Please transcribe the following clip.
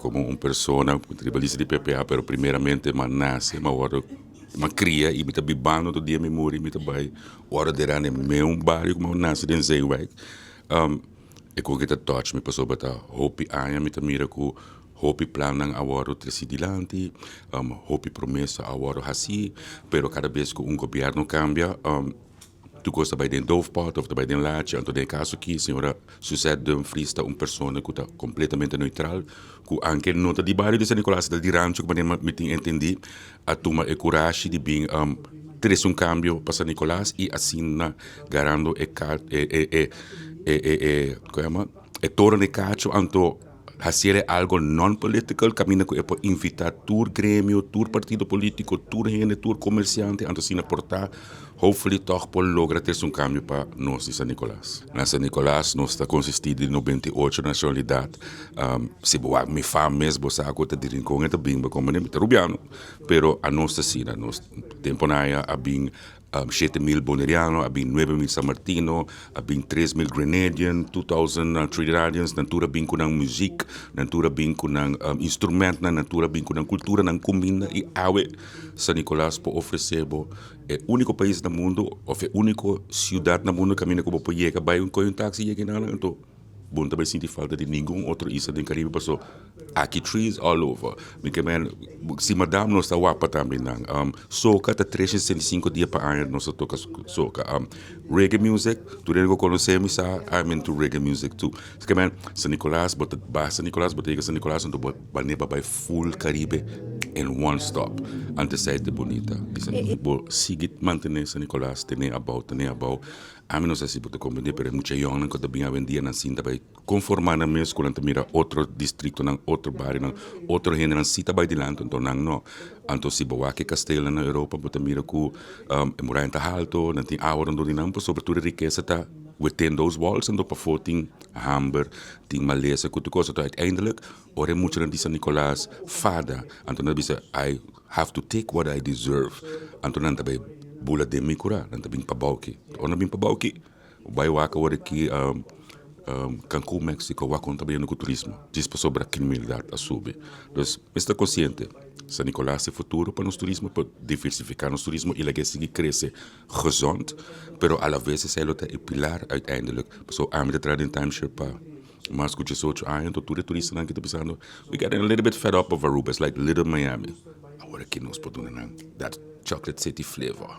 Como un persona tribalista di PPA, pero primeramente m'a nace, m'a wordo, m'a cria y mi ta bibando tur dia mi muri, mi ta bay wordo dera den meun bario cu m'a nace den Zeewijk. E cu ta touch mi pasobra ta hopi aña mi ta mira cu hopi plannan a wordo treci dilanti, hopi promesa a wordo haci, pero cada bes cu un gobierno cambia, tur cos ta bay den doofpot of ta bay den lachi. Anto den e caso aki, señora Suzette Dumfries ta un persona cu ta completamente neutral, cu aunke no ta di bario di San Nicolas, ta di rancho, cu manera mi tin entendi, a tuma e curashi di bin trece un cambio pa San Nicolas y asina garando e e e e e e e con yama e toren di cacho, anto hacier algo non-political, caminda cu e por invita tur gremio, tur partido politico, tur hende, tur comerciante, anto asina por ta, hopefully toch por logra trece un cambio pa nos di San Nicolas. Na San Nicolas nos ta consisti di 98 nacionalidad. Si bo wak mi fam mes, bo sa cu ta di Rincon e ta bin, bo como mi ta Rubiano, pero anos ta asina, nos tempo na a bin 7000 Boneriano, a bin 9000 San Martino, a bin 3000 Grenadian, 2000 Trinidadians, nan tur a bin cu nan muziek, nan tur a bin cu nan instrument, nan tur a bin cu nan cultura, nan cuminda y awe San Nicolas por ofrece bo e unico pais na mundo of e unico ciudad na mundo caminda cu bo por yega bay un coy un taxi yega nan, anto bo no ta bay sinti falta di ningun otro isla den Caribe, paso aki trees all over. Mi ke men si madam nos ta wapa tambe nan. Soca ta 365 dia pa aña nos ta toca soca. Reggae music, tur hende cu conoce mi sa I'm into reggae music too. Ke men San Nicolas, bo ta ba San Nicolas, bo ta yega San Nicolas, anto bo baneba bay full Caribe in one stop. Anto esey ta bunita. Bo sigui mantene San Nicolas tene abao, tene abao. Ami no sa si bo ta comprende, pero e mucha yongnan cu ta bin awendia nan sinta bay conforma nan mes cu nan ta mira otro districtonan, otro barionan, otro hendenan si ta bay dilanti, anto nan no. Anto si bo wak e kasteelnan na Europa, bo ta mira cu e muraya ta halto, nan tin awa rondon di nan, pasobra tur e rikesa ta within those walls, anto pafó tin hamber, tin malesa cu tur cos. Anto uiteindelijk ora e muchanan di San Nicolas fada, anto nan ta bisa, "I have to take what I deserve." Anto nan ta bay bula den mi cura, nan ta bin pabou aki. Ora nan bin pabou aki, bay wak awor aki Cancun, Mexico, wak con ta bayendo cu turismo, djis pasobra criminalidad a subi. Dus mester ta consciente, San Nicolas ta e futuro pa nos turismo, pa diversifica nos turismo y laga e sigui crece gezond, pero a la vez esey lo ta e pilar uiteindelijk, pasobra ami ta traha den timeshare pa mas cu 18 aña, anto tur e turistanan ki ta bisando, "We getting a little bit fed up of Aruba, it's like little Miami." Awor aki nos por duna nan that chocolate city flavor.